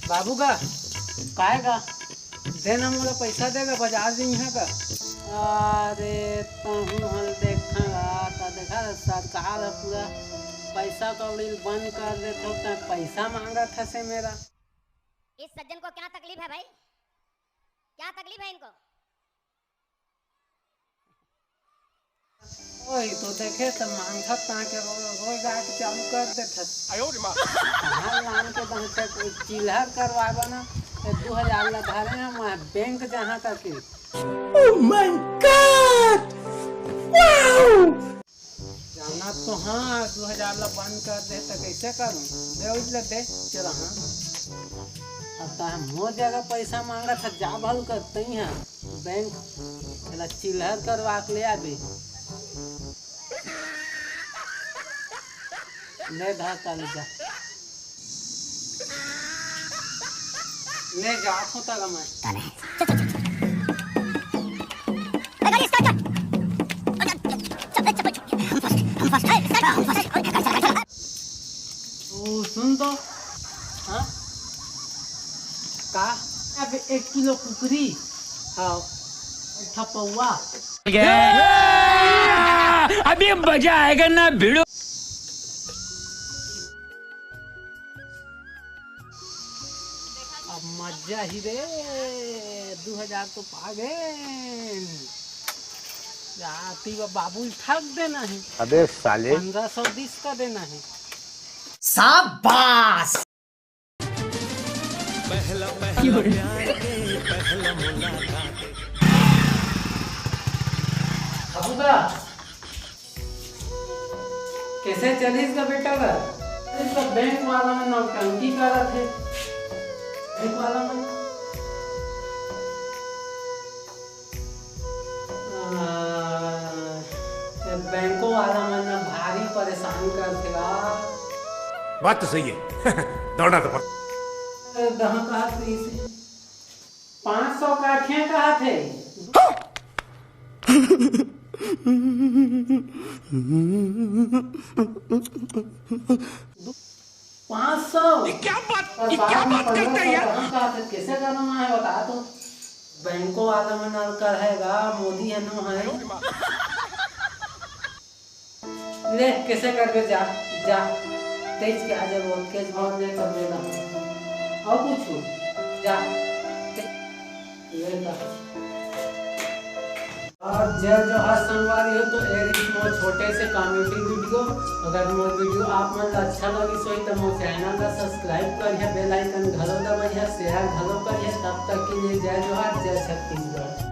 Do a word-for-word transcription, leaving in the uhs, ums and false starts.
बाबू का, काय का? दे ना मोला पैसा, दे गा, बाजार जइहा का। अरे तहूँ हल देखा गा, त देखा सरकार ह पूरा पैसा कौड़ी बंद कर देथे, त पैसा मांगत हसे मेरा। इस सज्जन को क्या तकलीफ है भाई, क्या तकलीफ है इनको? ओही तो देखे त मांगथस ताके रो-, रोए गाए के चालू कर देथस। कहाँ लान के दहते कोई चिल्हर करवाबा ना, त दू हजार ला धरे हंव मैं बैंक जहाँ तक के। Oh my God! Wow! जाना तो हाँ, दू हजार ला बंद कर दे त कैसे करूँ? दे उठ ले दे, चला हाँ। अब त मोर जगह पैसा मांगत ह, जा भाऊ कर तई हाँ। बैंक एला चिल्हर करवा के ले आबे। ले धा का ले जा। ले जा, होता गा मैं। ए, गाड़ी start कर। हम first, हम first, हम first, हम first। ओ, सुन तो। हाँ? का? अब एक किलो कुकरी। हाँ। एक ठा पौवा। अभी मजा आएगा ना भिड़ू। अब मजा ही रे, दू हजार तो पा गए। जाती बा बाबू, ठग देना है। अबे साले। पन्द्रह सौ बीस का देना है। शाबाश। बाबू का कैसे चलिस गा बेटा गा? अरे सब बैंक वाला मन नौटंकी करत हे। बैंक वाला मन, आ, ये बैंको वाला मन न भारी परेशान करथे गा। बात तो सही है। दौड़ना तो पड़- अरे दहा कहा तो इसे पाँच सौ काठिया कहा थे। पाँच सौ। ये क्या बात, ये क्या बात करता है यार? कहाँ कहा थे, कैसे करना है बता तो। बैंको वाला मन अल कर है गा, मोदी है नो है। ले, कैसे करबे? जा, जा। तेज के आ जाबो, केस भवन ले कर लेना। और कुछ? जा। ले का। और जय जोहार संगवारी हो, तो ए रहिस मोर छोटे से comedy video। अगर मोर video आप मन ला अच्छा लगिस होही, तो मोर channel ला subscribe करिहा, bell icon घलो दबाइहा, share घलो करिहा। तब तक के लिए जय जोहार, जय छत्तीसगढ़।